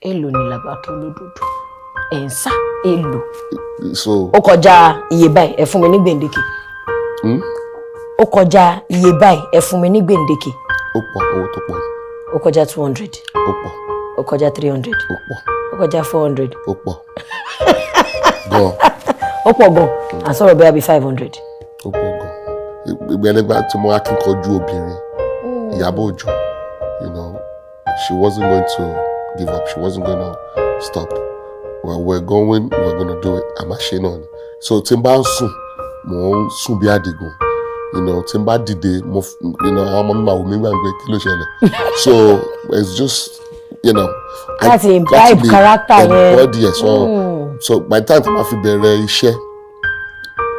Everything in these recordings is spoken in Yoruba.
Èlò ni Làbákẹ́ Olódodo ẹ̀ ń sá èlò? So Ó kọjá iye báyìí, ẹ fún mi ní gbèǹdéke. Ó kọjá iye báyìí, ẹ fún mi ní gbèǹdéke. Ó pọ̀, owó tó pọ̀ ni. Ó kọjá 200? Ó pọ̀. Ó kọjá 300? Ó pọ̀. Ó kọjá 400? Ó pọ̀ gan. Ó pọ̀ gan, à ń sọ̀rọ̀ bóyá bíi 500. Ó pọ̀ gan. Ìgbẹ́lẹ́gbà tí mo akíkanjú obìnrin, Ìyábọ̀ Òjó, she wasn't going to give up, she wasn't gonna stop. Well, we're gonna do it, àmà ṣe náà ni. So tí n bá ń sùn, mò ń sùn bí Àdìgún. Tí n bá dìde, mo àwọn ọmọ mi máa wò mí gbàgbé kí ló ṣẹlẹ̀. So it's just Láti imbibe character yẹn. Embody ẹ̀. So by the time tí wọ́n fi bẹ̀rẹ̀ iṣẹ́,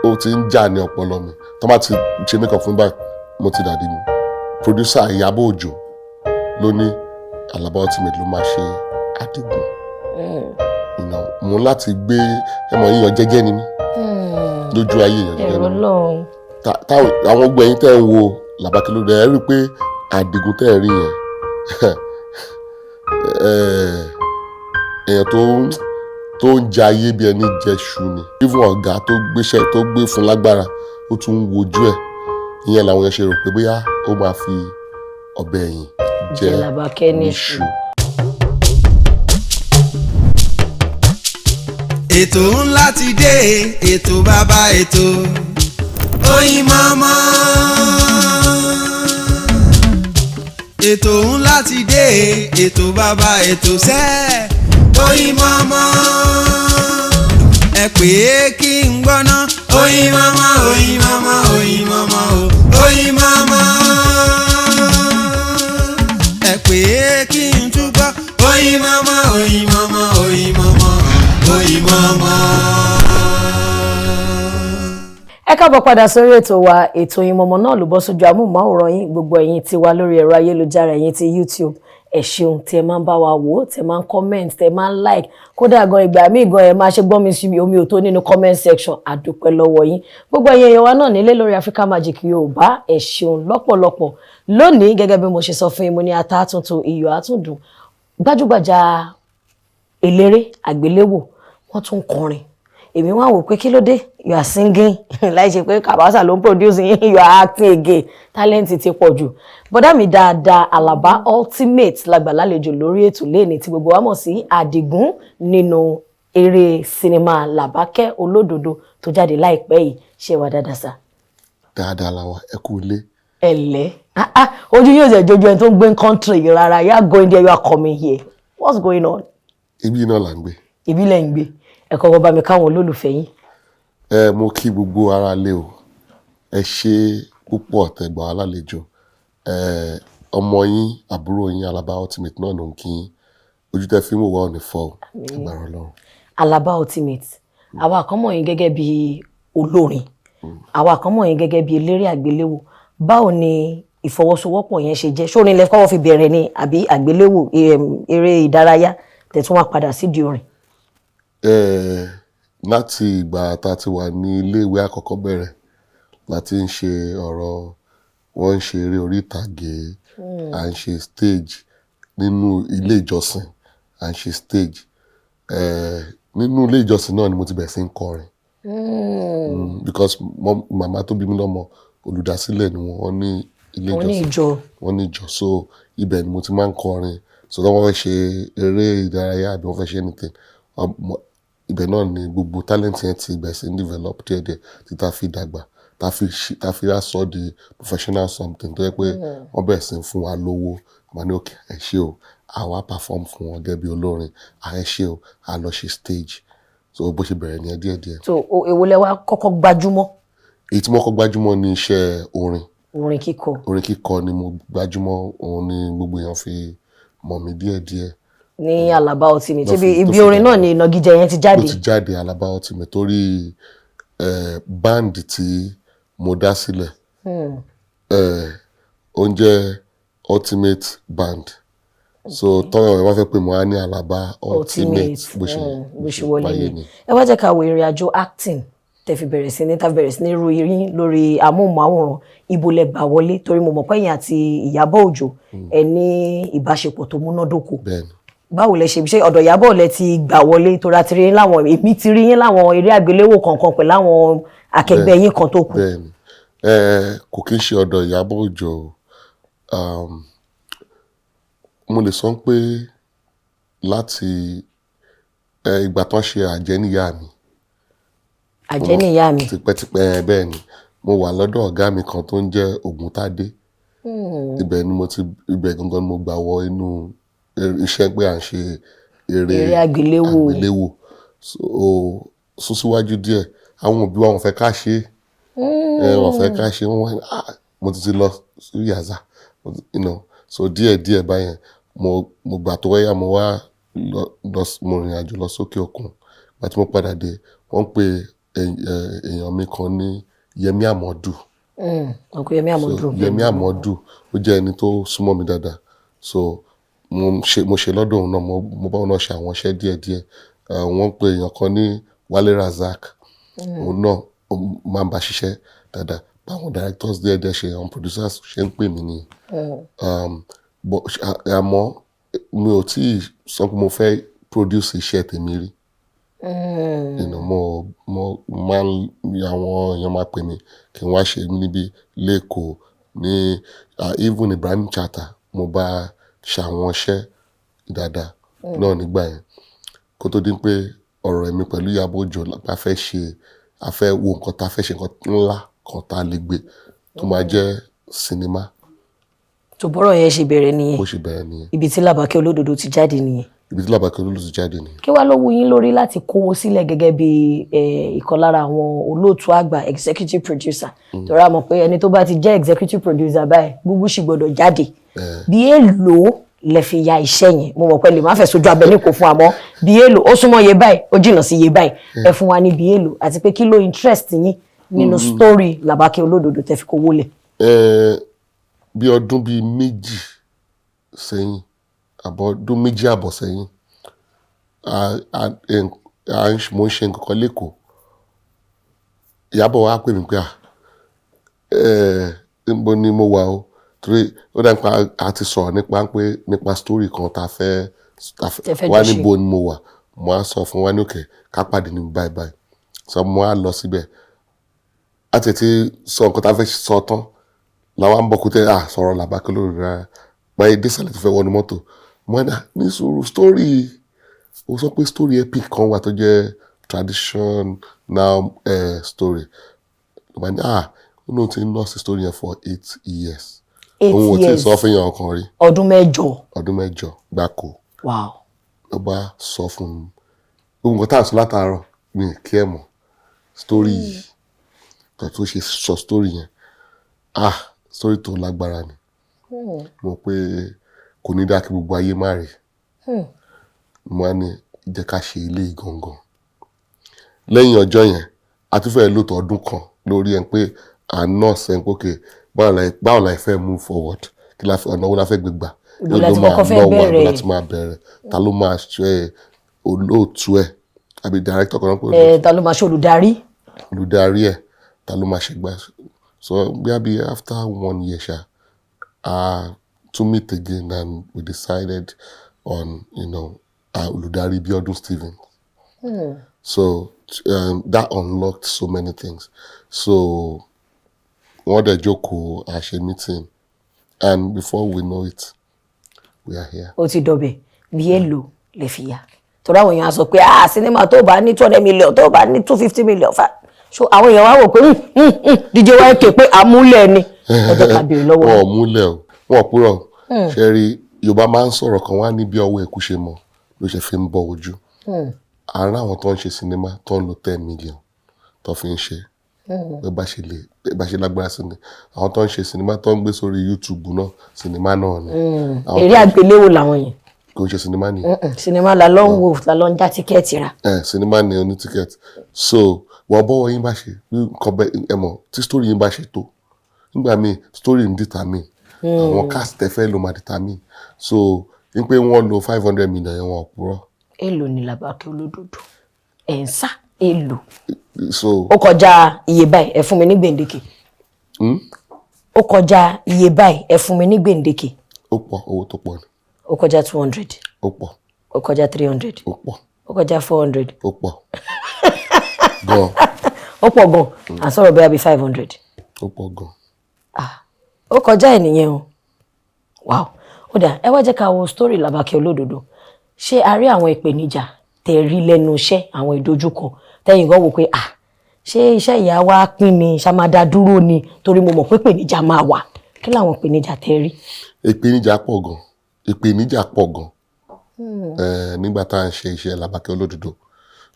ó ti ń jà ní ọpọlọ mi. Tó bá ti ṣe make up fún báyìí, mo ti dàdí mi. Producer Ìyábọ̀ Òjó ló ní Alaba Ultimate ló máa ṣe Àdìgún. Mo láti gbé ẹmọ yíyan jẹ́jẹ́ ni mí lójú ayé, èèyàn jẹ́jẹ́ Ẹ̀rọ ni mí. Lọ́hùn. Àwọn gbogbo ẹ̀yin tẹ́ ń wo Làbákẹ́ Olódodo, ẹ rí i pé Àdìgún tẹ́ ẹ rí yẹn, èèyàn tó ń jayé bí ẹni jẹṣu ni. Even ọ̀gá tó gbéṣẹ́ tó gbé fún lágbára, ó tún ń wojú ẹ̀. Ìyẹn làwọn yẹn ṣe rò pé bóyá ó máa fi ọ̀bẹ ẹ̀yìn jẹ Jẹ Làbákẹ́ níṣu. níṣu. Ètò ńlá ti dé, ètò bàbá ètò, Oyinmomo. Ètò ńlá ti dé, ètò bàbá ètò sẹ́, Oyinmomo. Ẹ pè é kí n gbọ́ná. Oyinmomo, Oyinmomo, Oyinmomo o, Oyinmomo. Ẹ pè é kí n túbọ̀. Oyinmomo, Oyinmomo, Oyinmomo, Oyinmomo. Ẹ káàbọ̀ padà sórí ètò wa, ètò Oyinmomo náà ló bọ́ sójú amóhùnmáwòrán yín. Gbogbo ẹ̀yin tí wà lórí ẹ̀rọ ayélujára, ẹ̀yin tí YouTube, ẹ ṣeun tí ẹ máa ń bá wa wò ó, tí ẹ máa ń comment, tí ẹ máa ń like. Kódà gan, ìgbà míì gan, ẹ máa ṣe gbọ́n mi sí omi ò tó nínú comment section. Àdúpẹ́ lọ́wọ́ yín. Gbogbo ẹ̀yin èèyàn wa náà nílé lórí Africa Magic Yorùbá, ẹ ṣeun lọ́pọ̀lọpọ̀. Lónìí, gẹ́gẹ́ bí mo ṣe sọ fún yín, mo ní ata tuntun, iyọ̀ àtúndùn. Gbajúgbajà eléré àgbéléwò, wọ́n tún kọrin. Èmi wá wò pé kí ló dé, you are singing láì ṣe pé Kabasa ló ń produce yín, you are acting again. Talent ti pọ̀ jù. Bọ́dá mi dáadáa, Alaba Ultimate, lágbà lálejò lórí ètò lẹ́ni tí gbogbo wa mọ̀ sí Àdìgún nínú eré sinimá Làbákẹ́ Olódodo tó jáde láìpẹ́ yìí. Ṣé wà dáadáa sá? Dáadáa la wà, ẹ kú ilé. Ẹ̀lẹ́. Ah ah, ojú yóò jẹ́ jojú ẹni tó ń gbé country yìí rárá. You are going there, you are coming here, what's going on? Ibi náà là ń gbé. Ìbílẹ̀ ń gbé. Ẹ kọ́kọ́ bá mi káwọn olólùfẹ́ yín. Ẹ mo kí gbogbo ara lé o. Ẹ ṣe púpọ̀ tẹ́ gbà wá lálejò. Ẹ ọmọ yín, àbúrò yín, Alaba Ultimate náà ló ń kí yín. Ojú tẹ́ fi ń wò wá ò ní fọ́ o, agbára Ọlọ́run. Alaba Ultimate, àwa kan mọ̀ yín gẹ́gẹ́ bí olórin, àwa kan mọ̀ yín gẹ́gẹ́ bí eléré àgbéléwò. Báwo ni ìfọwọ́sowọ́pọ̀ yẹn ṣe jẹ́? Sórin lẹ kọ́kọ́ fi bẹ̀rẹ̀ ni àbí àgbéléwò, eré ìdárayá, tẹ̀tún wá padà sídìí orin? Ẹ láti ìgbà tá a ti wà ní iléèwé àkọ́kọ́ bẹ̀rẹ̀ la ti ń ṣe ọ̀rọ̀ wọ́n ń ṣe eré orí ìtàgé, à ń ṣe stage nínú ilé ìjọsìn, à ń ṣe stage. Nínú ilé ìjọsìn náà ni mo ti bẹ̀rẹ̀ sí ń kọrin. Because màmá tó bí mi lọ́mọ, olùdásílẹ̀ ni wọ́n ní ilé Wọ́n ní ìjọsìn. ìjọ. Wọ́n ní ìjọ, so ibẹ̀ ni mo ti máa ń kọrin. So tí wọ́n fẹ́ ṣe eré ìdárayá àbí wọ́n fẹ́ ṣe anything, ibẹ̀ náà ni gbogbo talent yẹn ti bẹ̀rẹ̀ sí ní develop díẹ̀díẹ̀ tí ta fi dàgbà, ta fi wá sọ di professional something tó jẹ́ pé wọ́n bẹ̀rẹ̀ sí ń fún wa lówó. A máa ní okay, ẹ ṣé o, àwa perform fún wọn gẹ́gẹ́ bí olórin, ẹ ṣé o, a lọ ṣe stage. So bó ṣe bẹ̀rẹ̀ nìyẹn díẹ̀díẹ̀. So èwo lẹ wá kọ́kọ́ gbajúmọ̀? Èyí tí mo kọ́kọ́ gbájúmọ̀ ni iṣẹ́ orin. Orin kíkọ. Orin kíkọ ni mo gbájúmọ̀, òun ni gbogbo èèyàn fi mọ̀ mí díẹ̀díẹ̀. Ní Alaba Ultimate. Lọ Ṣebí tó ibi fi orin náà dàgbà. ni ìnagijẹ yẹn ti jáde? Ló ti jáde, Alaba Ultimate, torí band tí mo dá sílẹ̀, ó ń jẹ́ Ultimate Band. So tọ́rọ̀ ẹ̀ wá fẹ́ pé mo á ní Alaba Ultimate, bó ṣe bó ṣe wọlé wáyé ni. ni. Ẹ wá jẹ́ ká wo ìrìn àjò acting tẹ́ fi bẹ̀rẹ̀ sí ní, tá fi bẹ̀rẹ̀ sí ní ru yín lórí amóhùnmáwòrán. Ibo lẹ gbà wọlé? Torí mo mọ̀ pé ẹ̀yin àti Ìyábọ̀ Òjó, ẹ ní ìbáṣepọ̀ tó múnádóko. Bẹ́ẹ̀ni. Báwo lẹ ṣe ṣe? Ọ̀dọ̀ Ìyábọ̀ lẹ ti gbà wọlé? Tó ra ti rí yín láwọn, èmi ti rí yín láwọn eré àgbéléwò kọ̀ọ̀kan pẹ̀lú àwọn akẹgbẹ́ yín kan tó kù. Bẹ́ẹ̀ni, kò kí ń ṣe ọ̀dọ̀ Ìyábọ̀ Òjó. Mo lè sọ pé láti ìgbà tán ṣe Àjẹ́níyàá Mi. Àjẹ́níyàá Mi. Tipẹ́tipẹ́, bẹ́ẹ̀ ni. Mo wà lọ́dọ̀ ọ̀gá mi kan tó ń jẹ́ Ògúntádé. Ibẹ̀ ni mo ti, ibẹ̀ gangan ni mo gbà wọ inú iṣẹ́ pé à ń ṣe eré Eré àgbéléwò. Àgbéléwò. So sún síwájú díẹ̀, àwọn òbí wa, wọ́n fẹ́ ká ṣe é, wọ́n fẹ́ ká ṣe. Wọ́n wá ní, "Ah, mo ti lọ sí yàzá." So díẹ̀ díẹ̀ báyẹn, mo gbà tó wáyà, mo wá lọ, mo rìnrìn àjò lọ sókè òkun. Ìgbà tí mo padà dé, wọ́n pe èèyàn mi kan ní Yẹmí Àmọ́dù. Uncle Yẹmí Àmọ́dù. So Yẹmí Àmọ́dù, ó jẹ́ ẹni tó súnmọ́ mi dáadáa, so mo ṣe lọ́dọ̀ òun náà. Mo bá òun náà ṣe àwọn iṣẹ́ díẹ̀ díẹ̀. Wọ́n pe èèyàn kan ní Wálé Razak, òun náà ó máa ń bá ṣiṣẹ́ dáadáa. Báwọn directors díẹ̀ díẹ̀ ṣe, àwọn producers ṣe ń pè mí nìyẹn. But àmọ́ mi ò tí ì sọ pé mo fẹ́ produce iṣẹ́ tèmi rí. Mo máa ń, àwọn èèyàn máa pè mí kí n wá ṣe níbi l'Ékòó ní, even Ibrahim Chatta, mo bá ṣe àwọn iṣẹ́ dáadáa náà nígbà yẹn, kó tó di pé ọ̀rọ̀ èmi pẹ̀lú Ìyábọ̀ Òjó la fẹ́ ṣe, a fẹ́ wo nǹkan tá a fẹ́ ṣe, nǹkan ńlá kan tá a lè gbé tó máa jẹ́ sinimá. Tó bọ́rọ̀ yẹn ṣe bẹ̀rẹ̀ nìyẹn. Bó ṣe bẹ̀rẹ̀ nìyẹn. Ibi tí Làbákẹ́ Olódodo ti jáde nìyẹn. Ibi tí Làbákẹ́ Olódodo ti jáde nìyẹn. Kí wàá ló wú yín lórí láti kówó sílẹ̀ gẹ́gẹ́ bí ìkan lára àwọn olóòtú àgbà, executive producer? Torí a mọ̀ pé ẹni tó bá ti jẹ́ executive producer báyìí, gbogbo sì gbọ́dọ̀ jáde. Bí èlò lẹ fi ya iṣẹ́ yẹn? Mo mọ̀ pé lè má fẹ́ sojú abẹ ní kò fún, àmọ́ bí èlò, ó súnmọ́ iye báyìí, ó jìnnà sí iye báyìí, ẹ fún wa ní bí èlò, àti pé kí ló interest yín nínú story Làbákẹ́ Olódodo tẹ́ fi kówó lẹ̀? Bí ọdún bíi 2 sẹ́yìn, àbọ̀ ọdún 2.5 sẹ́yìn, mo ń ṣe nǹkan kan l'Ékòó. Ìyábọ̀ wá pè mí pé, níbo ni mo wà o? Torí ó dà pé a ti sọ̀rọ̀ nípa pé nípa story kan tá a fẹ́ Tẹ́ fẹ́ wá jọ ṣe. Níbo ni mo wà? Mo á sọ fún wa ní òkè ká pàdé ní báyìí báyìí. So mo á lọ síbẹ̀, a tètè sọ nǹkan tá a fẹ́ sọ tán làwọn ń bọ̀ kó tẹ́ à sọ̀rọ̀ Làbákẹ́ lórí rárá. Báyìí désàlẹ̀ tó fẹ́ wọnú mọ́tò, mo ní, "Ní sùúrù, story ó sọ pé story epic kan wà tó jẹ́ traditional story." Ló bá ní, "Ah," ó ní òun ti ń nurse story yẹn for 8 years. Eight Òun ò tí ì years. sọ fún èèyàn kan rí. Ọdún 8. Ọdún 8 gbáko. Wow. Ló bá sọ fún mi gbogbo nǹkan tá à ń sọ látàárọ̀, mi ì kí ẹ̀ mọ̀ story yìí tó tó ṣe sọ story yẹn. Ah, story tó lágbára ni. Mo pé kò ní dá kí gbogbo ayé má rí. Mo á ní jẹ́ ká ṣe ilé gangan. Lẹ́yìn ọjọ́ yẹn, a tún fẹ́ẹ́ lò tó ọdún kan lórí ẹ̀ pé à ń nurse ẹ̀ pé okay, báwo la fẹ́ move forward? Kí la fẹ́, ọ̀nà wo la fẹ́ gbé gbà? Ibo la ti kọ́kọ́ fẹ́ Ló máa bẹ̀rẹ̀? láti máa bẹ̀rẹ̀, ta ló máa ṣe olóòtú ẹ̀, àbí director kan náà pé? Ẹ ta ló máa ṣe olùdarí? Olùdarí ẹ̀, ta ló máa ṣe gbà. So bí after one year ṣá, to meet again and we decided on olùdarí Bíọ́dún Stephen. So that unlocked so many things. So wọ́n dẹ̀ jókòó, a ṣe meeting, and before we know it, we are here. Ó ti dọ̀bẹ̀. Bí èlò lè fi yá? Torí àwọn èèyàn á sọ pé, ah, sinimá tó bá ní 200 million, tó bá ní 250 million fa, so àwọn èèyàn wá wò pé DJ YK pé àmúlẹ̀ ni. Ẹ jẹ́ ká béèrè lọ́wọ́. Wọn ò múlẹ̀ o, wọn ò purọ́. Ṣe rí, Yorùbá máa ń sọ̀rọ̀ kan, wá ní bí ọwọ́ ẹ̀kú ṣe mọ̀ ló ṣe fi ń bọ ojú. Àárín àwọn tó ń ṣe sinimá tó ń lo 10 million tó fi ń ṣe, bẹ́ẹ̀ bá ṣe lágbára sí ni. Àwọn tó ń ṣe sinimá tó ń gbé sórí YouTube náà, sinimá náà ni. Àwọn Eré àgbéléwò làwọn yẹn. Kò ń ṣe sinimá nìyẹn. Sinimá la lọ ń wò, la lọ ń já ticket rà. Ẹ sinimá ni oní ticket. So wọ́n bọ́wọ́ yín bá ṣe bí nǹkan bẹ́ẹ̀, ẹ mọ̀ tí story yín bá ṣe tó. Nígbà míì, story ń determine àwọn cast ẹ fẹ́ ló máa determine. So ní pé wọ́n lo 500 million yẹn, wọn ò purọ́. Èlò ni Làbákẹ́ Olódodo ẹ̀ ń sá, èlò? So Ó kọjá iye báyìí, ẹ fún mi ní gbèǹdéke. Ó kọjá iye báyìí, ẹ fún mi ní gbèǹdéke. Ó pọ̀, owó tó pọ̀ ni. Ó kọjá 200? Ó pọ̀. Ó kọjá 300? Ó pọ̀. Ó kọjá 400? Ó pọ̀ gan. Ó pọ̀ gan. À ń sọ̀rọ̀ bẹ́ẹ̀ bí 500. Ó pọ̀ gan. Ó kọjá ẹ̀ nìyẹn o. Wow, ó dà. Ẹ wá jẹ́ ká wo story Làbákẹ́ Olódodo. Ṣé a rí àwọn ìpèníjà tẹ́ rí lẹ́nu iṣẹ́, àwọn ìdojúkọ tẹ́yìn gan wò pé, ah, ṣé iṣẹ́ ìyá wa pín ni, ṣá máa dá dúró ni? Torí mo mọ̀ pé ìpèníjà máa wà. Kí làwọn ìpèníjà tẹ́ rí? Ìpèníjà pọ̀ gan, ìpèníjà pọ̀ gan nígbà tá à ń ṣe iṣẹ́ Làbákẹ́ Olódodo,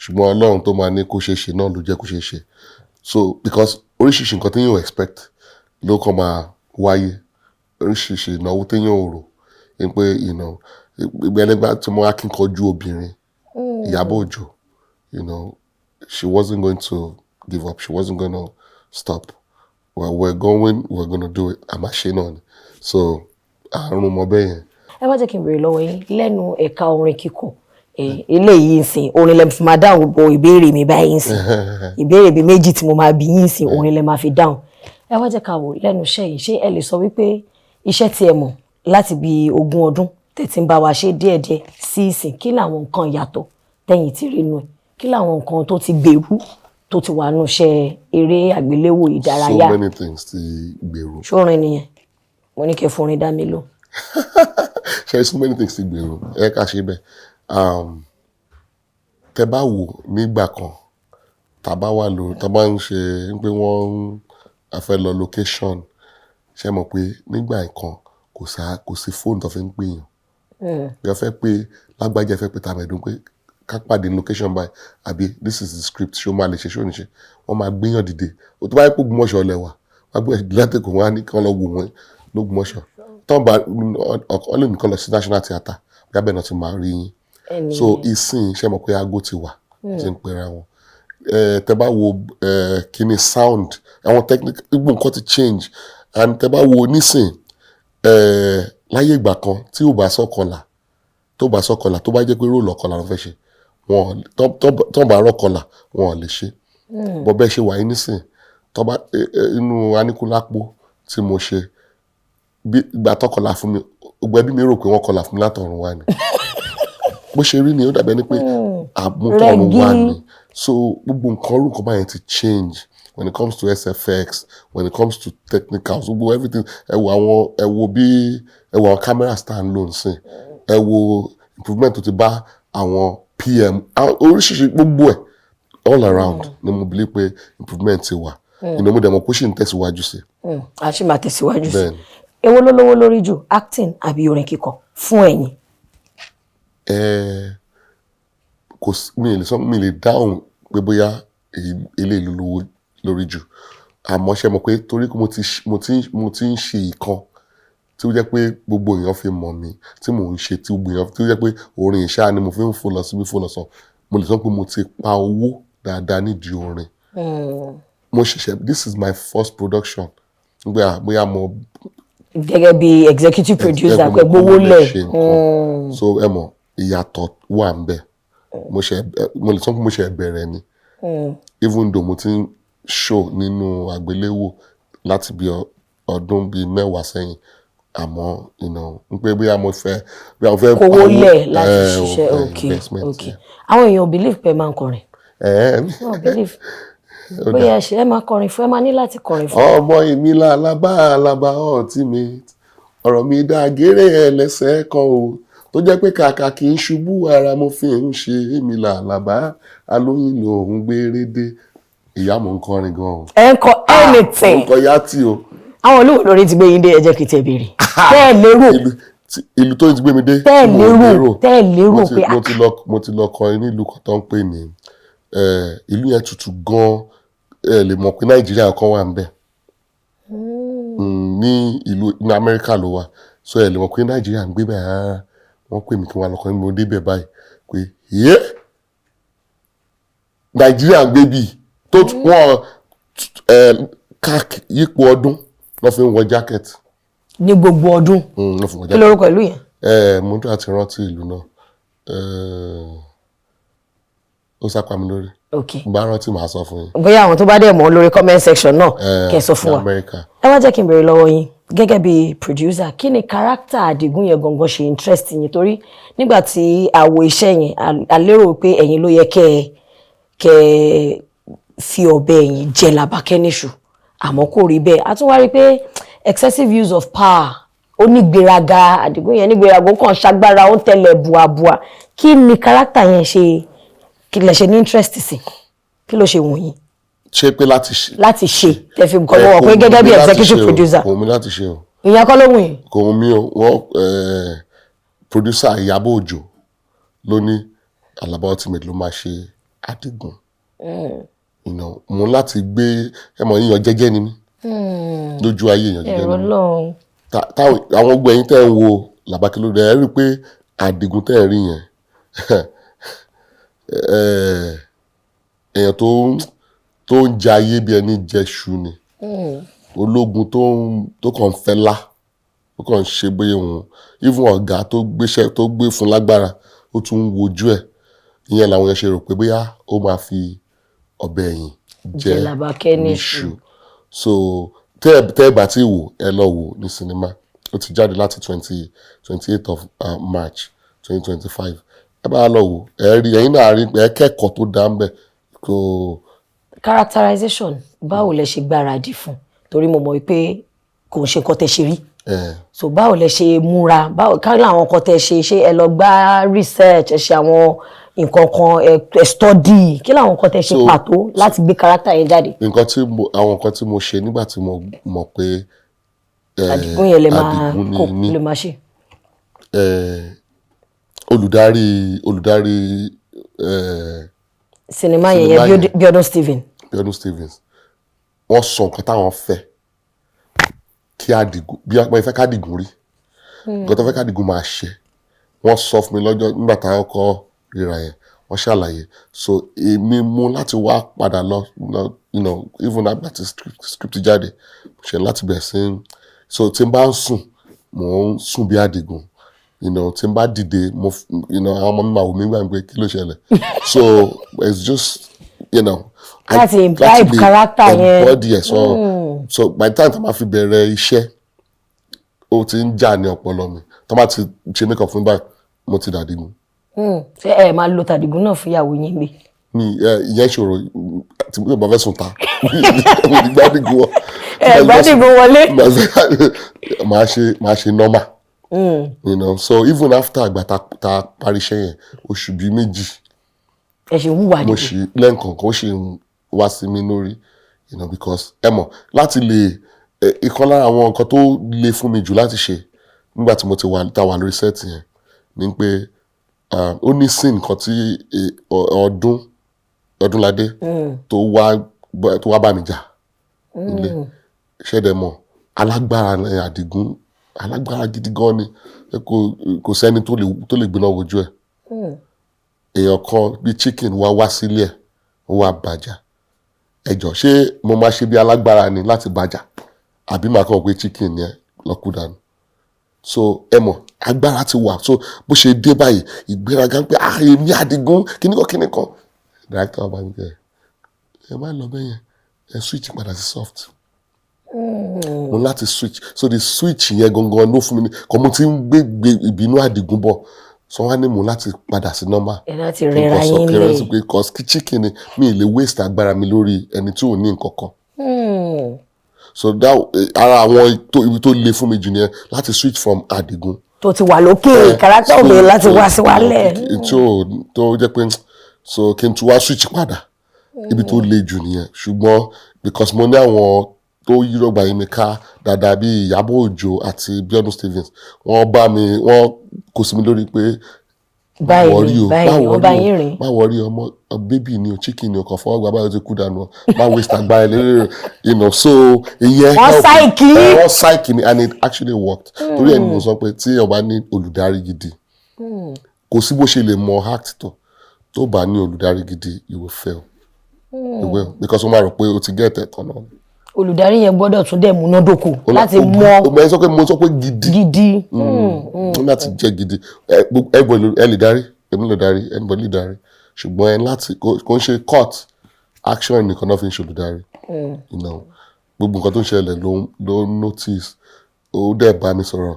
ṣùgbọ́n Ọlọ́run tó máa ní kó ṣeé ṣe náà ló jẹ́ kó ṣeé ṣe. So because oríṣiríṣi nǹkan téèyàn ò expect ló kàn máa wáyé, oríṣiríṣi ìnáwó téèyàn ò rò ní pé ìgbẹ́lẹ́gbà tí mo akíkanjú obìnrin Ìyábọ̀ Òjó, she wasn't going to give up, she wasn't going to stop. Well, we're going to do it, àmà ṣe náà ni. So àrùn mọ bẹ́ẹ̀ yẹn. Ẹ wá jẹ́ kí n béèrè lọ́wọ́ yín lẹ́nu ẹ̀ka orin kíkọ eléyìí ń sìn, orin lẹ fi máa dáhùn gbogbo ìbéèrè mi báyìí ń sìn. Ìbéèrè bíi méjì tí mo máa bí yín sìn, orin lẹ máa fi dáhùn. Ẹ wá jẹ́ ká wò lẹ́nu iṣẹ́ yìí, ṣé ẹ lè sọ wípé iṣẹ́ tí ẹ mọ̀ láti bí 20 ọdún tẹ̀ tí ń bá wa ṣe díẹ̀díẹ̀ sí ìsìn, kí làwọn nǹkan yàtọ̀ tẹ̀yìn ti rí inú ẹ̀? Kí làwọn nǹkan tó ti gbèrú tó ti wà nù iṣẹ́ eré àgbéléwò ìdárayá? So many things ti gbèrú. Ṣórin nìyẹn mo ní kẹ́ forin dá mi lóhùn. Ṣe so many things ti gbèrú, ẹ ká ṣe bẹ́ẹ̀. Tẹ bá wò nígbà kan tá bá wà lórí, tá bá ń ṣe pé wọ́n ń a fẹ́ lọ location, ṣe mọ̀ pé nígbà kan kò sí fóònù tó fi ń pè yàn. Bí wọ́n fẹ́ pé lágbájá, fẹ́ pé tàmẹ̀dùn pé ká pàdé ní location báyìí, àbí this is the script, ṣé o máa lè ṣe, ṣé o ní ṣe, wọ́n máa gbéyàn dìde. Tó bá yẹ pé Ògbómọ̀ṣọ́ lẹ wà, wọ́n á gbéyàn dìde látẹ̀kọ̀, wọ́n á ní kí wọ́n lọ wò wọ́n lÓgbómọ̀ṣọ́. Tọ́ bá ọ lè nìkan lọ sí National Theatre, bí abẹ́ náà ti máa rí yín. So ìsìn, ṣe mọ̀ pé aago ti wà tí ń pera wọn. Tẹ bá wo kíní sound, àwọn technical, gbogbo nǹkan ti change. And tẹ bá wo nísìn, láyé ìgbà kan, tí ò bá sọ́kọlà, tó bá sọ́kọlà, tó bá jẹ́ pé role ọ̀kọlà ló fẹ́ ṣe, wọn tó bá rọ́kọlà, wọn ò lè ṣe bọ́. Bẹ́ẹ̀ ṣe wà yín nísìn, tó bá inú Aníkúlápó tí mo ṣe, bí ìgbà tọkọlà fún mi, gbogbo ẹbí mi rò pé wọ́n kọlà fún mi látọ̀run wá ni. Bó ṣe rí ni, ó dàbí ẹni pé àmútọ̀run wá ni. So gbogbo nǹkan orú nǹkan báyẹn ti change when it comes to SFX, when it comes to technicals, gbogbo everything. Ẹ wo àwọn, ẹ wo bí, ẹ wo àwọn cameras tá à ń lò nísìn, ẹ wo improvement tó ti bá àwọn PM, oríṣiríṣi, gbogbo ẹ̀ all around ni mo believe pé improvement ti wà. Ìnáwó mo dẹ̀ mọ̀ pé ó ṣì ń tẹ̀síwájú sí. A ṣì máa tẹ̀síwájú sí. Bẹ́ẹ̀ni. Èwo ló lówó lórí jù, acting àbí orin kíkọ fún ẹ̀yin? Ẹ kò sí, mi lè sọ, mi lè dáhùn pé bóyá eléyìí ló lówó lórí jù, àmọ́ ṣe mọ̀ pé torí pé mo ti ń ṣe ìkan tí ó jẹ́ pé gbogbo èèyàn fi mọ̀ mí, tí mò ń ṣe, tí gbogbo èèyàn tí ó jẹ́ pé orin ìṣá ni mo fi ń fò lọ síbí, fò lọ sàn, mo lè sọ pé mo ti pa owó dáadáa nídìí orin. Mo ṣẹ̀ṣẹ̀, this is my first production, bóyá mo gẹ́gẹ́ bí executive producer pé gbowó lẹ̀. Ṣe nǹkan. So ẹ mọ̀, ìyàtọ̀ wà ń bẹ̀. Mo lè sọ pé mo ṣe bẹ̀rẹ̀ ni, even though mo ti ń show nínú àgbéléwò láti bí ọdún bíi 10 sẹ́yìn, àmọ́ n pé bóyá mo fẹ́ kówó pawó, lẹ̀ láti ṣiṣẹ́. Investment, yeah. Àwọn èèyàn ò believe pé ẹ máa ń kọrin. Wọn ò believe. Ó bóyá dáa. ẹ ṣe ẹ máa kọrin fún, ẹ máa ní láti kọrin fún. Ọmọ èmi làlábà alábà ọtí mi, ọ̀rọ̀ mi dá géré ẹlẹ́sẹ̀ kan o, tó jẹ́ pé kàkà kì í ṣubú, ara mo fi ń ṣe. Èmi làlábà alóyin lòún gbérédé. Ìyá, mò ń kọrin gan o. Ẹ ń kọ Mò ń anything. kọ yátì o. Àwọn olúwo lórí ti gbé yín dé? Ẹ jẹ́ kí n tẹ béèrè tẹ́ ẹ lérò. Ìlú tó ti gbé mi dé Tẹ́ ẹ tí mo lérò, tẹ́ ẹ lérò pé mo ti lọ kọrin ní ìlú kan tó ń pè ní ìlú yẹn tutù gan, ẹ lè mọ̀ pé Nàìjíríà kan wà ń bẹ̀. Ní ìlú ní Amẹ́ríkà ló wà, so ẹ lè mọ̀ pé Nàìjíríà ń gbé bẹ́ẹ̀ rárá. Wọ́n pè mí kí wọ́n lọ kọrin, mo débẹ̀ báyìí pé yé, Nàìjíríà ń gbé bíi tó wọ́n káàkiri yípo ọdún lọ́ fi ń wọ jacket. Ní gbogbo ọdún? Lọ́ fi ń wọ Kí jacket. lorúkọ ìlú yẹn? Mo tún àti rántí ìlú náà, ó sápá mi lórí. Bá rántí, màá sọ fún yín. Bóyá àwọn tó bá dẹ̀ mọ̀ lórí comment section náà, kẹ́ ẹ sọ fún ní wa. Amẹ́ríkà. Ẹ wá jẹ́ kí n béèrè lọ́wọ́ yín. Gẹ́gẹ́ bí producer, kí ni character Àdìgún yẹn gangan ṣe interest yín? Torí nígbà tí a wo iṣẹ́ yẹn, a lérò pé ẹ̀yin ló yẹ kẹ́ ẹ fi ọ̀bẹ ẹ̀yìn jẹ Làbákẹ́ níṣu, àmọ́ kò rí bẹ́ẹ̀. A tún wá rí i pé excessive use of power, ó ní gbéraga. Àdìgún yẹn ní gbéraga, ó kàn ṣagbára, ó ń tẹ̀lé bùàbùà. Kí ni character yẹn ṣe, kí lẹ ṣe ní interest sí? Kí ló ṣe wọ̀nyí Ṣé pé láti ṣe? Láti ṣe, tẹ fi nǹkan mọ́ wọn pé gẹ́gẹ́ bí executive producer. Kò wù mí láti ṣe o. Ìyẹn kọ́ ló wù yín? Kò wù mí o. Wọ́n producer Ìyábọ̀ Òjó ló ní Alaba Ultimate ló máa ṣe Adigun. Mo láti gbé ẹ mọ̀, yíyan jẹ́jẹ́ ni mí lójú ayé, èèyàn jẹ́jẹ́ Ẹ̀rọ ni mí. Lọ́hùn. Táwọn àwọn gbogbo ẹ̀yin tẹ́ ń wo Làbákẹ́ lóde, ẹ rí i pé Àdìgún tẹ́ ẹ̀ rí yẹn, èèyàn tó ń jẹ ayé bí ẹni jẹṣu ni, ológun tó kàn ń fẹ́ lá, ó kàn ń ṣe bóyá òun, even ọ̀gá tó gbéṣẹ́ tó gbé fún lágbára, ó tún ń wojú ẹ̀. Ìyẹn làwọn yẹn ṣe rò pé bóyá ó máa fi ọ̀bẹ ẹ̀yìn jẹ Jẹ Làbákẹ́ níṣu. So tẹ́ ẹ bá ti wò, ẹ lọ wò ní sinimá. Ó ti jáde láti 28 of March 2025. Ẹ bá lọ wò, ẹ rí, ẹ̀yin náà rí, ẹ kẹ́kọ̀ọ́ tó dá ń bẹ̀ kó. Characterization, báwo lẹ ṣe gbáradì fún? Torí mo mọ̀ wípé kò ń ṣe nǹkan tẹ́ ṣe rí. So báwo lẹ ṣe múra? Báwo ká láwọn nǹkan tẹ́ ṣe? Ṣé ẹ lọ gbá research, ẹ ṣe àwọn nǹkan kan, ẹ study? Kí làwọn nǹkan tẹ́ ṣe pàtó láti gbé character yẹn jáde? Nǹkan tí mo àwọn nǹkan tí mo ṣe nígbà tí mo mọ̀ pé Àdìgún yẹn lè máa Àdìgún kó ni mí, lè máa ṣe. Olùdarí sinimá yẹn sinimá yẹn yẹn. Bíọ́dún Stephen. Bíọ́dún Stevens, wọ́n sọ nǹkan táwọn fẹ́ kí Àdìgún, bí wọ́n fẹ́ k'Ádìgún rí, nǹkan tó fẹ́ k'Ádìgún máa ṣe. Wọ́n sọ fún mi lọ́jọ́ nígbà táwọn kọ́ ríra yẹn, wọ́n ṣàlàyé. So èmi mú láti wá padà lọ, even àgbà tí script jáde, mo ṣe láti bẹ̀rẹ̀ sí so tí n bá ń sùn, mò ń sùn bí Àdìgún. Tí n bá dìde, mo àwọn ọmọ mi máa wò mí gbà pé kí ló ṣẹlẹ̀. So it's just Láti imbibe character yẹn. Embody ẹ̀. So by the time tó máa fi bẹ̀rẹ̀ iṣẹ́, ó ti ń jà ní ọpọlọ mi. Tó bá ti ṣe make up fún mi báyìí, mo ti dàdígún. Ṣé ẹ máa lo tàdígún náà fún ìyàwó yín gbé? Mi ẹ ìyẹn ṣòro. Tí mo bá fẹ́ sùn ta, mo ní gbádìgún wọ. Ẹ gbádìgún wọlé. Máa ṣe normal. So even after àgbà ta parí iṣẹ́ yẹn, oṣù bíi 2 Ẹ ṣe wúwà mo dìgbò. ṣe lẹ́ǹkọ̀ọ̀kan, ó ṣe ń wá sí mi lórí, because ẹ mọ̀ láti lè ìkan lára àwọn nǹkan tó le fún mi jù láti ṣe nígbà tí mo ti wà, ta wà lórí set yẹn, ni pé ó ní scene kan tí Ọdúnládé tó wá bá mi jà nílé. Ṣẹ́dẹ̀ mọ̀, alágbára ni Àdìgún, alágbára gidi gan ni. Kò sẹ́ni tó lè gbéná wojú ẹ̀. Èèyàn kan bíi chicken wá wá sílé ẹ̀, ó wá bàjá. Ẹ jọ̀ọ́, ṣé mo máa ṣe bí alágbára ni láti bàjá, àbí màá kàn pé chicken yẹn lọ kú dànù? So ẹ mọ̀, agbára ti wà. So bó ṣe dé báyìí, ìgbéraga ń pé, "Ah, èmi Àdìgún, kíníkan kíníkan." Director ọba mi kẹ ẹ má lọ bẹ́yẹn, ẹ switch padà sí soft. Mo ní láti switch. So the switch yẹn gangan ló fún mi ní kọ́. Mo ti ń gbé ìbínú Àdìgún bọ̀, so wọ́n á ní mo láti padà sí normal. Ẹ láti rẹra yín kí n lẹ̀. sọ pé cause kí chicken ni mi ì lè waste agbára mi lórí ẹni tí ò ní nǹkan kan. So that ara àwọn ibi tó le fún mi jù nìyẹn, láti switch from Àdìgún tó ti wà lókè, character òbí, láti wá sí wálẹ̀. Tí ó tó jẹ́ pé, so kí n tún wá switch padà, ibi tó le jù nìyẹn. Ṣùgbọ́n because mo ní àwọn tó yírọ̀gbà yín mi ká dáadáa bíi Ìyábọ̀ Òjó àti Bíọ́dún Stevens, wọ́n bá mi, wọ́n kò sí mi lórí pé Báyìí worry ni o, báyìí má ni wọ́n bá worry o, yín rìn. Má worry, ọmọ baby ni o, chicken ni o, kàn fọwọ́ gbà báyìí, ó ti kú dànù o, má waste agbára ẹ lórí rẹ̀. So ìyẹn Wọ́n help me. psyche yín. Wọ́n psyche mi and it actually worked. Torí ẹ̀ ni mo sọ pé tí èèyàn bá ní olùdarí gidi, kò sí bó ṣe lè mọ act tó bá ní olùdarí gidi, you will fail, you will, because ó máa rò pé o ti get ẹ̀ tán náà. Olùdarí yẹn gbọ́dọ̀ tún dẹ̀ múnádóko láti mọ Mo sọ pé mo sọ pé gidi. Gidi. Ó láti jẹ́ gidi. Everybody ẹ lè darí, èmi lè darí, anybody lè darí, ṣùgbọ́n ẹ láti kò ń ṣe cut action nìkan náà fi ń ṣe olùdarí. Gbogbo nǹkan tó ń ṣẹlẹ̀ ló notice. Ó dẹ̀ bá mi sọ̀rọ̀.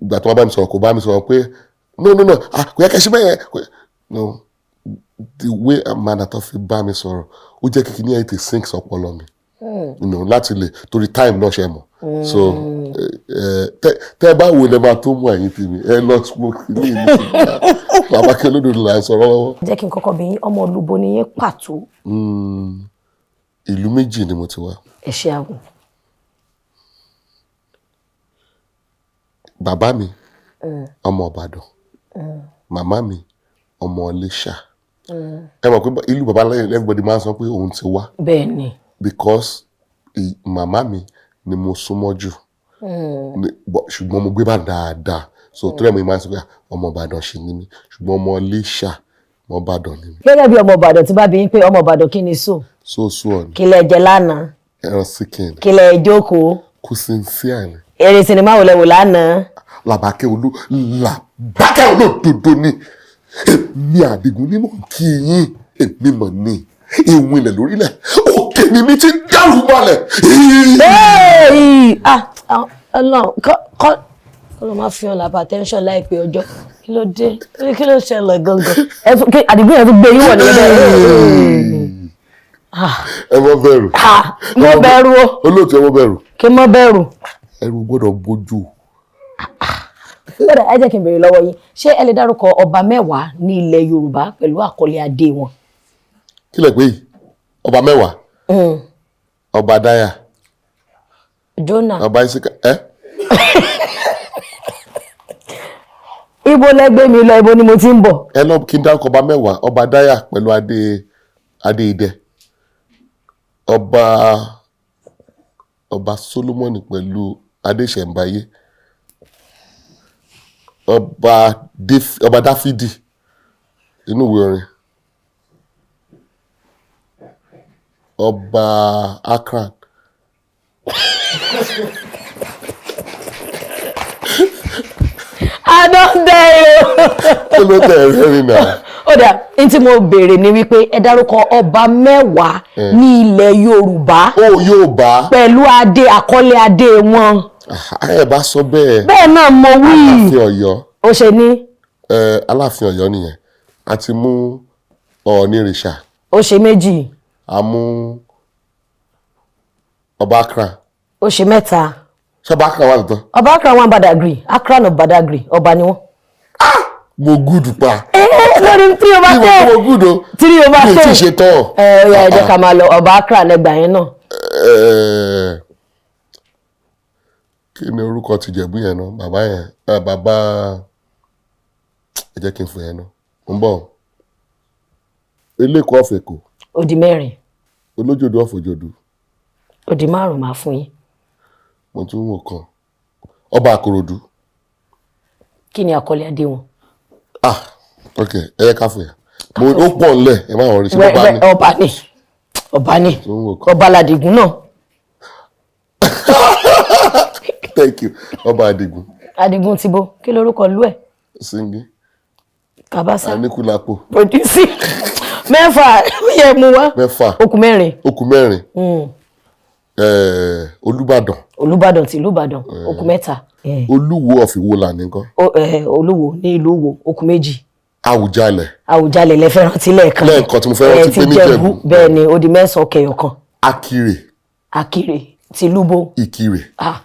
Ìgbà tó wá bá mi sọ̀rọ̀, kò bá mi sọ̀rọ̀ pé, "No, no, no, ah, kò yẹ kẹ́ ṣe bẹ́ẹ̀ yẹn." No, the way and manner tó fi bá mi sọ̀rọ̀, ó jẹ́ kí kíní ẹ̀ tètè sink sọpọlọ mi láti lè torí time náà ṣe mọ̀. So tẹ́ bá wo lẹ́ máa tó mú ẹ̀yìn tèmi ẹ lọ smoke ní ìlú Làbákẹ́ Olódodo là ń sọ̀rọ̀ lọ́wọ́. Jẹ́ kí n kọ́kọ́ bi yín, ọmọ olúbo ni yín pàtó? Ìlú méjì ni mo ti wá. Ẹ ṣe àwọn. Bàbá mi ọmọ Ìbàdàn, màmá mi ọmọ Iléṣà. Ẹ mọ̀ pé ìlú bàbá lẹ́yìn everybody máa ń sọ pé òun ti wá. Bẹ́ẹ̀ ni. Because màmá mi ni mo súnmọ́ jù. Ṣùgbọ́n mo gbé bá dáadáa, so tó rẹ̀ mo máa ń sọ pé ọmọ Ìbàdàn ṣì ni mí, ṣùgbọ́n ọmọ Iléṣà mọ́ Ìbàdàn ni mí. Gẹ́gẹ́ bí ọmọ Ìbàdàn, tí bá bi yín pé ọmọ Ìbàdàn, kí ni so? So so ọ ni. Kí lẹ jẹ lánàá? Ẹran síkìn. Kí lẹ jókòó? Kò sincere ni. Eré sinimá wo lẹ wò lánàá? Làbákẹ́ Olú, Làbákẹ́ Olódodo ni èmi. Àdìgún ní mò ń kí yín. Èmi mọ̀ ní ìwọ̀n ilẹ̀ lórílẹ̀, òkè ni mi ti dárú balẹ̀. Hey! Ah, ah, Ọlọ́run kọ́ kọ́ kọ́ ló máa fi hàn lápá attention láìpẹ́ ọjọ́. Kí ló dé? Kí ló ṣẹlẹ̀ gangan? Ẹ tún kí Àdìgún yẹn tún gbé yín wọ̀ ní ẹgbẹ́. Ẹ mọ bẹ̀rù. Ah, mo bẹ̀rù o. Olóòtú, ẹ mọ bẹ̀rù. Kí mo bẹ̀rù? Ẹrù gbọ́dọ̀ bójú. Kódà, ẹ jẹ́ kí n béèrè lọ́wọ́ yín, ṣé ẹ lè dárúkọ ọba 10 ní ilẹ̀ Yorùbá pẹ̀lú àkọlé adé wọn? Kí lẹ pé yìí? Ọba 10? Ọba Dáyà. Jonah. Ọba Isika ẹ. Ibo lẹ gbé mi lọ? Ibo ni mo ti ń bọ̀? Ẹ lọ kí n dárúkọ ọba 10. Ọba Dáyà pẹ̀lú adé idẹ, ọba Solomoni pẹ̀lú adé ìṣẹ̀ǹbáyé, ọba Dáfídì inú ìwé orin, ọba Akran. I don die o. Kí ló tẹ̀ ẹ́ rẹ́rìn náà? Ó dà, ní tí mo béèrè ni wípé ẹ dárúkọ ọba 10 ní ilẹ̀ Yorùbá Ó yóò bá pẹ̀lú adé, àkọlé adé wọn. Ẹ bá sọ bẹ́ẹ̀. Bẹ́ẹ̀ náà mo wí. Aláàfin Ọ̀yọ́. Ó ṣe ní. Ẹ, Aláàfin Ọ̀yọ́ nìyẹn. A ti mú Ọ̀ọ̀nìrìṣà. Ó ṣe méjì. A mú ọba Akran. Ó ṣe mẹ́ta. Ṣé ọba Akran wà lọ́tọ̀? Ọba Akran wà Badagry. Akran of Badagry, ọba ni wọ́n. Mo gúdù pa. Ẹ lórí three over Bí mo ten. mo gúdù o. Three over Mi ò tí ten. ì ṣe tán. Ẹ ó yá, ẹ jẹ́ ká máa lọ. Ọba Akran lẹgbàá yẹn náà. Ẹ, kí ni orúkọ tìjẹ̀bú yẹn náà? Bàbá yẹn, bàbá, ẹ jẹ́ kí n fún yẹn náà, mo ń bọ̀. Eléko of Èkó. Ó di mẹ́rin. Olójòdú of Òjòdú. Ó di márùn-ún, máa fún yín. Mo tún wò kan, ọba Àkòròdú. Kí ni àkọlé adé wọn? Ah, ok, ẹ yẹ ká fún yẹn. Mo ó pọ̀ ńlẹ̀, ẹ má wọrí, ṣe bá ní. Ọba ni, ọba ni. Tún wò kan. Ọba Ládìgún náà. Thank you. Ọba Àdìgún. Adigun ti bo? Kí lorúkọ ìlú ẹ̀? Singi. Kabasa. Aníkúlápó. Producing mẹ́fà yẹ mú wá. Mẹ́fà. Okùn mẹ́rin. Okùn mẹ́rin. Olúbàdàn. Olúbàdàn tìlú Ìbàdàn, okùn mẹ́ta. Olúwo of Ìwó là nìkan. Olúwo ní ìlú Ìwó, okùn méjì. Àwùjalẹ̀. Àwùjalẹ̀ lẹ fẹ́ rántí lẹ́ẹ̀kan. Lẹ́ẹ̀kan tí mo fẹ́ rántí ti pé ní Jẹ̀bú. Ìjẹ̀bú. Bẹ́ẹ̀ ni, ó di mẹ́sàn-án, kẹyọ̀ kan. Akirè. Akirè tìlú bo? Ìkirè. Ah,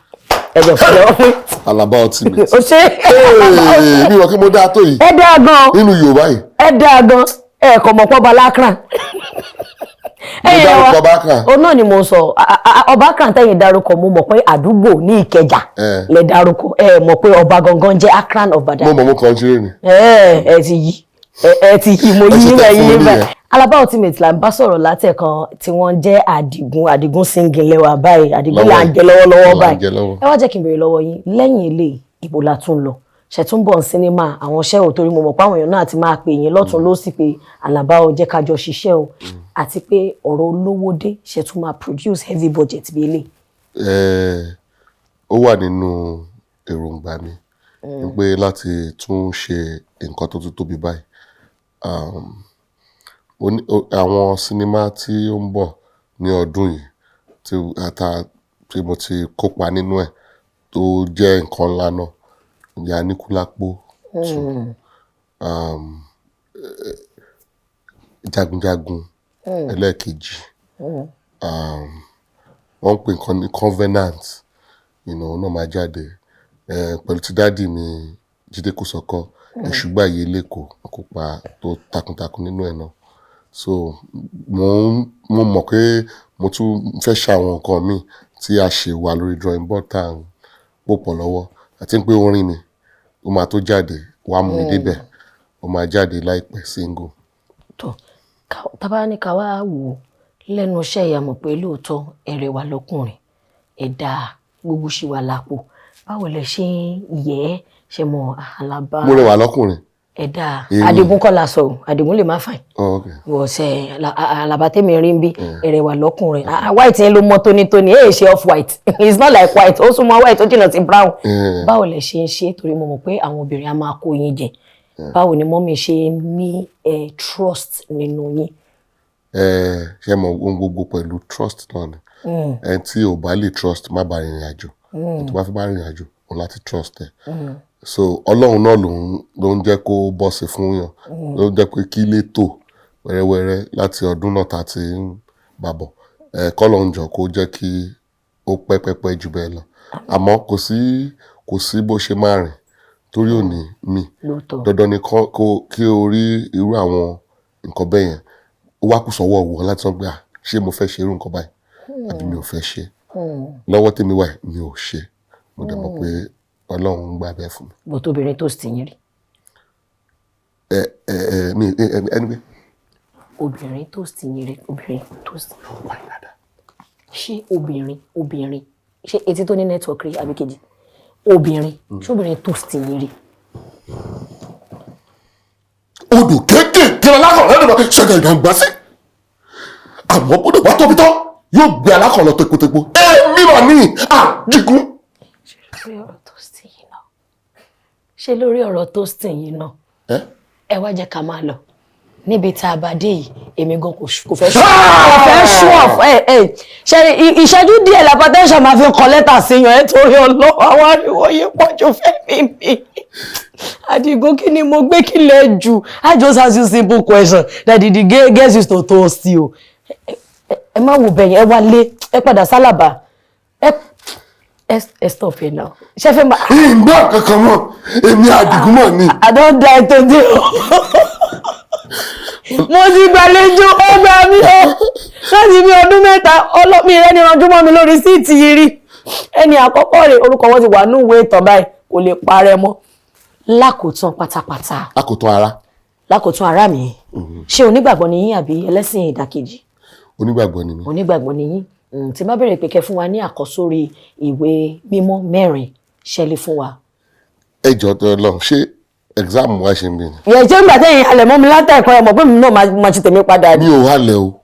ẹjọ fún ọ. Alaba Ultimate. O ṣe. Ee, mi ò kí mo dáa tó yìí Ẹ dáa gan. nínú Yorùbá yìí. Ẹ dáa gan, ẹ kò mọ̀ pọ́ balakran. Mo dárúkọ ọba Akran. Ó náà ni mo sọ. Ọba Akran tẹ̀yìn dárúkọ, mo mọ̀ pé àdúgbò ní Ìkẹjà lẹ dárúkọ. Ẹ mọ̀ pé ọba gangan jẹ́ Akran of Mo Badagry. mọ̀, mo kàn ń ṣeré ni. Ẹ ti yí, ẹ ti yí, mo Ẹ yí ti tẹ̀ ẹ fún yí mi bẹ́ẹ̀. nìyẹn. Alaba Ultimate là ń bá sọ̀rọ̀ látẹ̀kan tí wọ́n jẹ́ Àdìgún, Àdìgún singing lẹ́wà báyìí. Àdìgún là ń jẹ lọ́wọ́lọ́wọ́ Là ń báyìí. jẹ lọ́wọ́. Ẹ wá jẹ́ kí n béèrè lọ́wọ́ yín, lẹ́yìn ilé ìbò la tún lọ ṣètúnbọ̀ ń sinimá, àwọn iṣẹ́ ò, torí mo mọ̀ pé àwọn èèyàn náà ti máa pè yín lọ́tún lósì pé Àlàbá o, jẹ́ ká jọ ṣiṣẹ́ o, àti pé ọ̀rọ̀ olówó dé, ṣètún máa produce heavy budget bí eléyìí? Ẹ, ó wà nínú èròǹgbà mi pé láti tún ṣe nǹkan tó tún tóbi báyìí. Àwọn sinimá tí ó ń bọ̀ ní ọdún yìí tí ata tí mo ti kópa nínú ẹ̀. Tó jẹ́ nǹkan ńlá náà, ìyá Aníkúlápó too, Jagunjagun ẹlẹ́ẹ̀kejì, wọ́n ń pè nǹkan ní Covenant náà máa jáde pẹ̀lú ti daddy mi, Jídé Kòsọ́kọ́, Èṣùgbàyè lẹ́kọ̀ọ́, kópa tó takuntakun nínú ẹ̀ náà. So mo mọ̀ pé mo tún fẹ́ ṣe àwọn nǹkan míì tí a ṣe wà lórí drawing board tá à ń pò pọ̀ lọ́wọ́, àti pé orin mi ó máa tó jáde, wàá mú mi débẹ̀, ó máa jáde láìpẹ́, single. Tó tábà ní ká wá wò ó lẹ́nu iṣẹ́ ìyá, mọ̀ pé lóòótọ́ ẹ̀rẹ̀ wà lọ́kùnrin ẹ̀dá gbogbo ṣì wà lápò. Báwo lẹ ṣe ń yẹ ẹ́ ṣe mọ Àlàbá? Mo rẹwà lọ́kùnrin. Ẹ̀dá. Èmi. Àdìgún kọ́ la sọ o, Àdìgún lè má fine. Oh, okay. Wọ́sẹ̀ Àlàbá tèmi rí ń bí ẹ̀rẹ̀ wà lọ́kùnrin. Ah, white yẹn ló mọ́ tónítóní, èyí ṣe off white, it's not like white, ó súnmọ́ white, ó jìnnà sí brown. Báwo lẹ ṣe ń ṣe? Torí mo mọ̀ pé àwọn obìnrin á máa kó yín jẹ. Báwo ni mummy ṣe ní trust nínú yín? Ẹ ṣe mọ ohun gbogbo pẹ̀lú trust náà ni. Ẹni tí ò bá lè trust, má bá rìnrìn àjò. Ẹni tó bá fẹ́ bá rìnrìn àjò, òun láti trust ẹ. So Ọlọ́run náà ló ń jẹ́ kó bọ́ sí fún yàn, ló ń jẹ́ pé kí lè tò wẹ́rẹ́wẹ́rẹ́ láti ọdún náà tá a ti ń bàbọ̀. Ẹ kọ́lọ́run jọ kó jẹ́ kí ó pẹ́ pẹ́pẹ́ jù bẹ́ẹ̀ lọ. Àmọ́ kò sí bó ṣe máa rìn torí òní mi. Dandan ni kí o rí irú àwọn nǹkan bẹ́ẹ̀ yẹn. Ó wá kù sọ́wọ́ wọ̀ láti sọ pé, à, ṣé mo fẹ́ ṣe irú nǹkan báyìí àbí mi ò fẹ́ ṣe? Lọ́wọ́ tèmi wà, mi ò ṣe. Mo dẹ̀ mọ̀ pé Ọlọ́run ń gbà bẹ́ẹ̀ fún mi. Bó tóbìnrin tó sì yín rí? Ẹ ẹ ẹ mi ẹ ẹ ẹni pé? Obìnrin tó sì yín rí, obìnrin tó sì Wà dáadáa. Ṣé obìnrin, ṣé etí tó ní network rí àbí kejì? Obìnrin, ṣé obìnrin tó sì yín rí? Odò kéékèèké alákọ̀ọ́ lẹ́nu bá ṣẹ̀gẹ̀ ìgbàgbà sí, àmọ́ gbọ́dọ̀ bá tóbi tán, yóò gbé alákọ̀ọ́ lọ tepotepo. Èmi mà ní Àdìgún. Ṣé lórí ọ̀rọ̀ tó sì yín náà, ṣé lórí ọ̀rọ̀ tó sì yín náà? Ẹ. Ẹ wá jẹ́ ká máa lọ níbi tá a bá dé yìí. Èmi gan kò fẹ́ ṣú ọ̀f ẹ ẹ ṣe ìṣẹ́jú díẹ̀ la potential máa fi kọ lẹ́tà sí yan ẹ, torí ọlọ́wọ́ àwọn ariwo yìí pọ̀ jù. Fẹ́ mi Àdìgún, kí ni mo gbé? Kí lẹ jù? I just ask you simple question that did the girl get used to toast you. Ẹ má wò bẹ̀yẹn, ẹ wálé, ẹ padà sálàbà, ẹ stop it now. Ṣé fẹ́ máa. Ìgbà kankan mọ́, èmi Àdìgún mọ̀ ni. I don die today o. Mo ti gbàlejò ọgbà mi o láti bí ọdún 3. Ọlọ́mí rẹ ní ranjú mọ́ mi lórí seat yìí rí. Ẹni àkọ́kọ́ rẹ̀, orúkọ wọn ti wà ní ìwé ìtàn báyìí, kò lè parẹ́ mọ́. Lákòótán pátápátá. Lákòótán ara. Lákòótán ara mi, ṣé onígbàgbọ́ ni yín àbí ẹlẹ́sìn ìdàkejì? Onígbàgbọ́ ni mí. Onígbàgbọ́ ni yín. Tí má bẹ̀rẹ̀ pé kẹ́ fún wa ní àkọ́sórí ìwé mímọ́ mẹ́rin, ṣẹlẹ̀ fún wa. Ẹ jọ tó lọ, ṣé exam wa ṣe ń bí ni? Ìyẹn ṣé ń gbà tẹ́yìn halẹ̀ mọ́ mi látẹ̀kọ́, ẹ mọ̀ pé mi náà máa ṣe tèmi padà ni. Mi ò halẹ̀ o.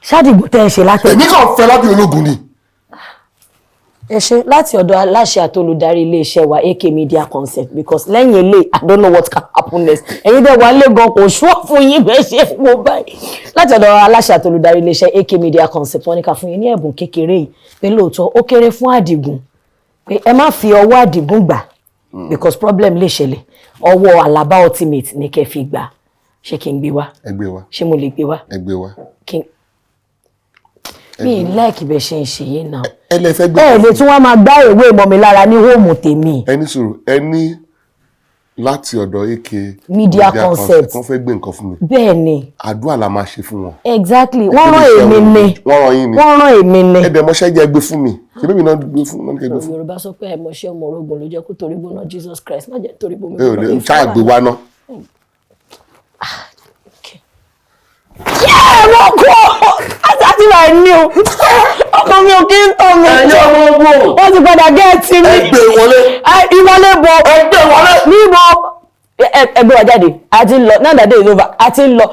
Ṣáàdìgbò tẹ́ ẹ ṣe látẹ̀. Èmi kàn fẹ́ lábẹ́ ológun ni. Ẹ ṣe. Láti ọ̀dọ̀ aláṣẹ àti olùdarí iléeṣẹ́ wa, AK Media Concept, because lẹ́yìn eléyìí, I don't know what can happen next. Ẹ̀yin dẹ̀ wà lé gan, kò ṣúọ̀ fún yín bẹ́ẹ̀ ṣe wo báyìí. Láti ọ̀dọ̀ aláṣẹ àti olùdarí iléeṣẹ́ AK Media Concept, wọ́n ní ká fún yín ní ẹ̀bùn kékeré yìí, pé lóòótọ́ ó kéré fún Àdìgún, pé ẹ má fi ọwọ́ Àdìgún gbà because problem lè ṣẹlẹ̀. Ọwọ́ Àlàbá Ultimate ní kẹ́ fi gbà. Ṣé kí n gbé wá? Ẹ gbé wa. Ṣé mo lè gbé wá? Ẹ gbé wa. Kí n mi like bẹ́ẹ̀ ṣe ń ṣe yín náà. Ẹ lè fẹ́ gbé. Ẹ lè tún wá máa gbá ìwé ìmọ̀ mi lára ní home tèmi. Ẹ ní sùúrù, ẹ ní láti ọ̀dọ̀ AK Media Concept. Wọ́n fẹ́ gbé nǹkan fún mi. Bẹ́ẹ̀ ni. Àdúrà la máa ṣe fún wọn. Exactly, wọ́n rán èmi ni. Wọ́n rán yín ni. Wọ́n rán èmi ni. Ẹ dẹ̀ mọṣẹ́ jẹ́, gbé fún mi. Ṣé bébí náà gbé fún náà ní kẹ́ gbé fún. Yorùbá sọ pé àìmọṣẹ́ ọmọ orogun ló jẹ́ kó torí gbóná. Jesus Christ, má jẹ́ torí bomi. Ẹ ò lè ṣáà gbé wá ná. Yẹ́ mo kú àti máa ní o, ọkàn mi ò kí ń tàn mí. Ẹ̀yin ọmọ ogun. Wọ́n ti padà get mi. Ẹ gbé wọlé. Ìwọlé bo? Ẹ gbé wọlé. Níbo? Ẹgbẹ́ wa jáde, a ti ń lọ. Now that day is over, a ti ń lọ.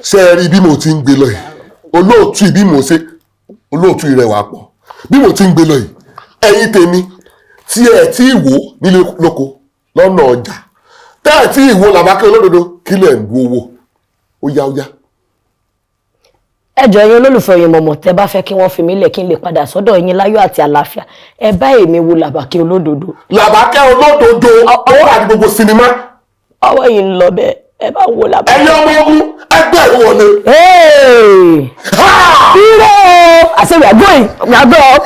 Ṣé ẹ rí bí mo ti ń gbé lọ yìí, olóòtú yìí, bí mo ṣe olóòtú ìrẹwà pọ̀ bí mo ti ń gbé lọ yìí? Ẹ̀yin tèmi tí ẹ tí ì wò nílé lóko lọ́nà ọjà, tẹ́ ẹ tí ì wò Làbákẹ́ Olódodo, kí lẹ̀ ń bu owó? Ó yá, ó yá. Ẹ jọ̀ọ́, ẹ̀yin olólùfẹ́ Oyinmomo, tẹ́ bá fẹ́ kí wọ́n fi mí lẹ̀, kí n lè padà sọ́dọ̀ yín láyọ̀ àti àlàáfíà, ẹ bá èmi wo Làbákẹ́ Olódodo. Làbákẹ́ Olódodo, ó wà ní gbogbo sinimá. Ọwọ́ yìí ń lọ bẹ́ẹ̀, ẹ bá wo Làbákẹ́. Ẹ̀yin ọmọ ogun, ẹgbẹ́ ìwọlé. Hey! Ha! Hero! I say we are going. We are going.